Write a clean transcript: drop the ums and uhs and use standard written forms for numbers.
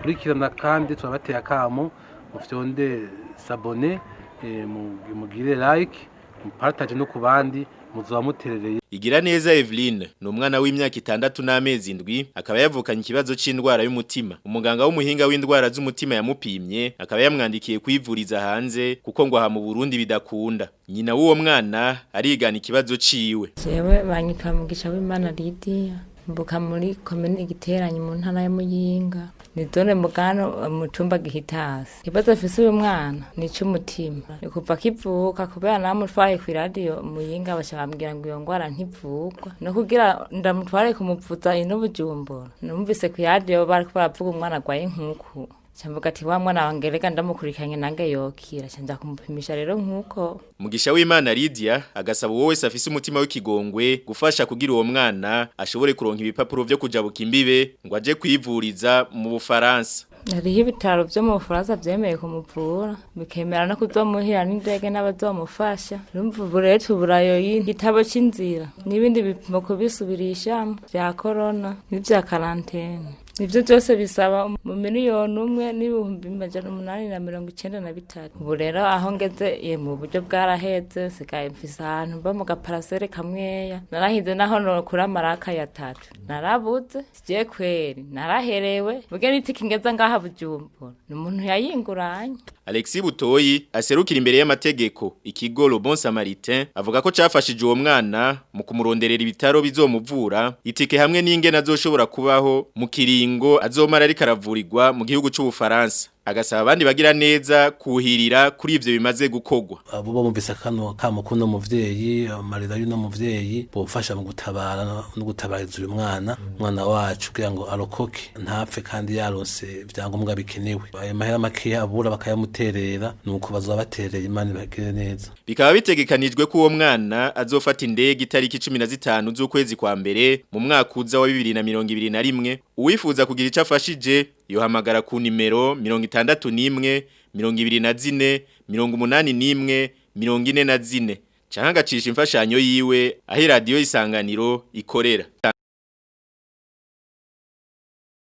Mudukurikirana kandi turabateye akamo mufyonde s'abonner, mugire like, mupartage no ku bandi muzoba muterereye. Igira neza Eveline ni umwana w'imyaka 6 n'amezi 7, akaba yavukanye ikibazo c'indwara y'umutima. Umuganga w'umuhinga w'indwara z'umutima yamupimye akaba yamwandikiye kwivuriza hanze kuko ngo aha mu Burundi bidakunda. Nyina w'uwo mwana arigana ikibazo ciwe. Jewe banyita Mugisha w'Imana Lidia, mvuka muri komine Giteranyi mu ntara ya Muyinga, ni zone Mugano mu cumba Gihitasi. Ikibazo afise uyu mwana ni ic'umutima, ni kuva akivuka, kubera namutwaye kw'iradiyo Muyinga baca bambwira ngo iyo ngwara ntivugwa, no kugira ndamutware kumuvuza ino Bujumbura. Numvise kw'iradiyo bariko baravuga umwana agwaye nkuku, camvuga ati wa mwana wange reka ndamukurikiranye nange yokira, ca nja kumupimisha rero nkuko. Mugisha w'Imana Lydia agasaba uwo wese afise umutima w'ikigongwe gufasha kugira uwo mwana ashobore kuronka ibipapuro vyo kujabuka imbibe ngo aje kwivuriza mu Bufaransa. Hariho ibitaro vyo mu Bufaransa vyemeye kumuvura, bikemera no kuzomuhira n'indege n'abazomufasha. Urumva ubu rero tuburayo igitabo c'inzira n'ibindi bipimo kubisubirishamo vya corona n'ivya quarantaine. Ivyo vyose bisaba mu 1,893,000. Ubu rero aho ngeze ye mu buryo bwaraheze, nsigaye mfise ahantu mba mu gaparasere kamweya. Narahize naho nokura amaraka yatatu. Narabuze, je kweri, naraherewe. Burya n'itike ingeza ngaha Bujumbura, ni umuntu yayinguranye. Alexis Butoyi aserukira imbere y'amategeko ikigo Le Bon Samaritain avuga ko cafashije uwo mwana mu kumuronderera ibitaro bizomuvura, itike hamwe n'ingene azoshobora kubaho mu kiringo azomara ariko aravurirwa mu gihugu c'Ubufaransa. Agasaba abandi bagira neza kuhirira kuri ivyo bimaze gukorwa. Abo bumvise kano kamo kuno muvyeyi, amarira y'uno muvyeyi, bofasha mu gutabara no gutabariza uyu mwana wacu kugira ngo arokoke ntapfe kandi yaronse ivyangombwa bikenewe. Ayo mahera makeya abura bakayamuterera, nuko bazoba batereye. Imana ibagire neza. Bikaba bitegekanijwe ko uwo mwana azofata indege itariki 15 z'ukwezi kwa mbere mu mwaka uza wa 2021. Uwifuza kugira ico afashije yohamagara ku nimero 61 24 81 44 canke agacisha imfashanyo yiwe aho iradiyo Isanganiro ikorera.